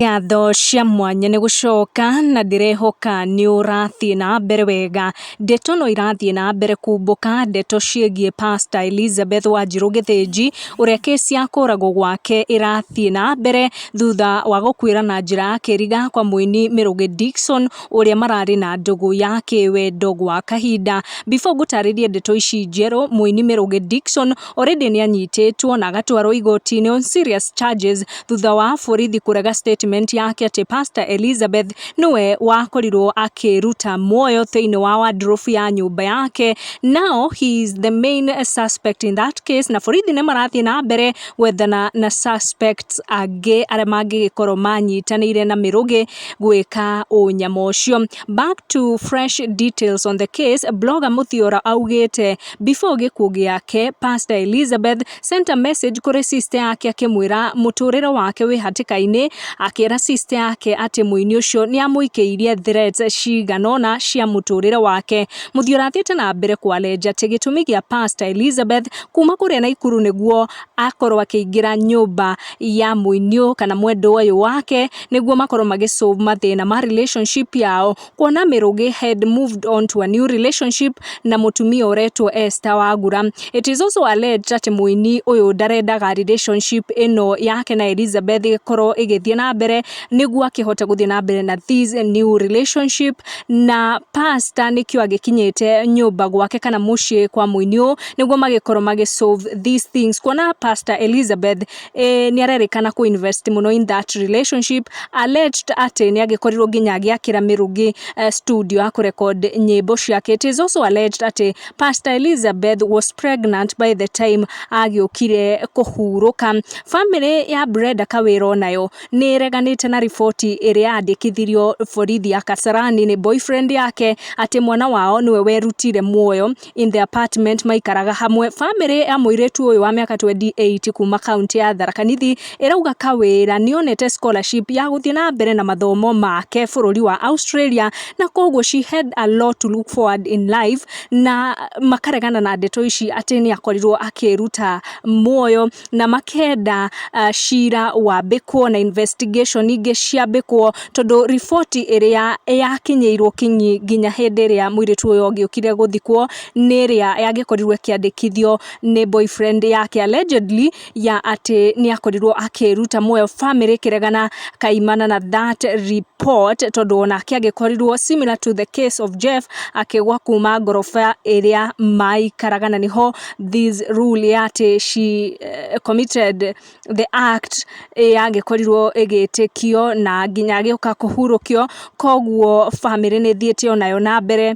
Ngatho cia mwanya nĩ gũcoka na ndĩrehoka nĩ ũrathiĩ na mbere wega. Ndeto no irathiĩ na mbere kumbũka, ndeto ciĩgiĩ Pastor Elizabeth Wanjirũ Gĩthĩnji, ũrĩa kesi ya kũragwo gwake ĩrathiĩ na mbere thutha wa gũkuĩra na njĩra ya kĩriga kwa mũini Mĩrũgĩ Dickson, ũrĩa mararĩ na ndũgũ ya kĩwendo gwa kahinda. Before ngũtarĩrie ndeto ici njerũ, mũini Mĩrũgĩ Dickson already nĩ anyitĩtwo na agatwarwo igoti-inĩ on serious charges thutha wa borithi kũrega statement yake atĩ Pastor Elizabeth nĩwe wakorirwo akĩruta muoyo thĩinĩ wa wardrobe ya nyũmba yake. Now he is the main suspect in that case, na borithi nĩ marathiĩ na mbere gwethana na suspects angĩ arĩa mangĩgĩkorwo manyitanĩire na Mĩrũgĩ gwĩka ũnyama ũcio. Back to fresh details on the case, blogger Muthiora augĩte before gĩkuũ gĩake, Pastor Elizabeth sent a message kũrĩ sister yake akĩmwĩra mũtũrĩre wake wĩ hatĩka-inĩ, akĩra sister yake atĩ mũini ũcio nĩ amũikĩirie threats cigana ũna cia mũtũrĩre wake. Muthiora athiĩte na mbere kwalenja atĩ gĩtũmi gĩa Pastor Elizabeth kuma kũrĩa Naikuru nĩguo akorwo akĩingĩra nyũmba ya mũini ũyũ kana mwendwa ũyũ wake nĩguo makorwo magĩsolve mathĩna ma relationship yao, kuona Mĩrũgĩ had moved on to a new relationship na mũtumia ũretwo Esther Wagura. It is also alleged atĩ mũini ũyũ ndarendaga relationship ĩno yake na Elizabeth ĩkorwo ĩgĩthiĩ na mbere nĩguo akĩhote gũthiĩ na mbere na this new relationship, na pastor nĩkĩo agĩkinyĩte nyũmba gwake kana mũciĩ kwa mũini ũyũ nĩguo magĩkorwo magĩsolve these things, kuona Pastor Elizabeth nĩ arerĩkana kũ invest mũno in that relationship, alleged atĩ nĩ agĩkorirwo nginya agĩakĩra Mĩrũgĩ studio ya kũrecord nyĩmbo ciake. It is also alleged atĩ Pastor Elizabeth was pregnant by the time agĩũkire kũhurũka. Family ya Brenda Kawĩra onayo nĩ ĩreganĩte na riboti ĩrĩa yandĩkithirio borithi ya Kasarani nĩ boyfriend yake atĩ mwana wao nĩwe werutire muoyo in the apartment maikaraga hamwe. Family ya mũirĩtu ũyũ wa mĩaka 28 kuma kaunti ya Tharaka Nithi ĩrauga Kawĩra nĩonete scholarship ya gũthiĩ na mbere na mathomo make bũrũri wa Australia, na koguo she had a lot to look forward in life, na makaregana na ndeto ici atĩ nĩ akorirwo akĩruta muoyo, na makenda cira wambĩkwo na investigation ingĩ ciambĩkwo, tondũ riboti ĩrĩa yakinyĩirwo kinyi nginya hĩndĩ ĩrĩa mũirĩtu ũyũ agĩũkire gũthikwo nĩ ĩrĩa yagĩkorirwo ĩkĩandĩkithio nĩ boyfriend yake, allegedly ya atĩ nĩ akorirwo akĩruta muoyo. Family ĩkĩregana kaimana na that report, tondũ onake agĩkorirwo similar to the case of Jeff, akĩgwa kuma ngoroba ĩrĩa maikaraga, na nĩho this rule ya atĩ she committed the act yagĩkorirwo ĩgĩtĩkio na nginya agĩũka kũhurũkio. Koguo family nĩ ĩthiĩte onayo na mbere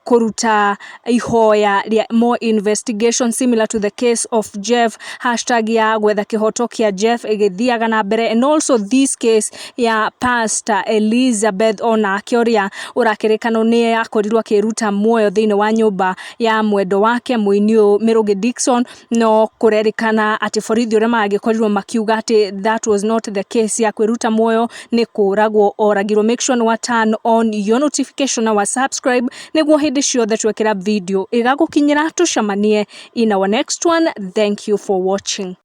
kũruta ihoya rĩa more investigation similar to the case of Jeff, hashtag ya gwetha kĩhoto kĩa Jeff ĩgĩthiaga na mbere, and also this case ya Pastor Elizabeth onake ũrĩa ũrakĩrĩkanwo nĩ akorirwo akĩruta muoyo thĩinĩ wa nyũmba ya mwendo wake mũini ũyũ Mĩrũgĩ Dickson. No kũrerĩkana atĩ borithi ũrĩa magĩkorirwo makiuga atĩ that was not the case ya kwĩruta muoyo, nĩ kũragwo oragirwo. Make sure nĩ wa turn on your notification na wa subscribe nĩguo hĩndĩ ciothe twekĩra video ĩgagũkinyĩra. Tũcemanie in our next one. Thank you for watching.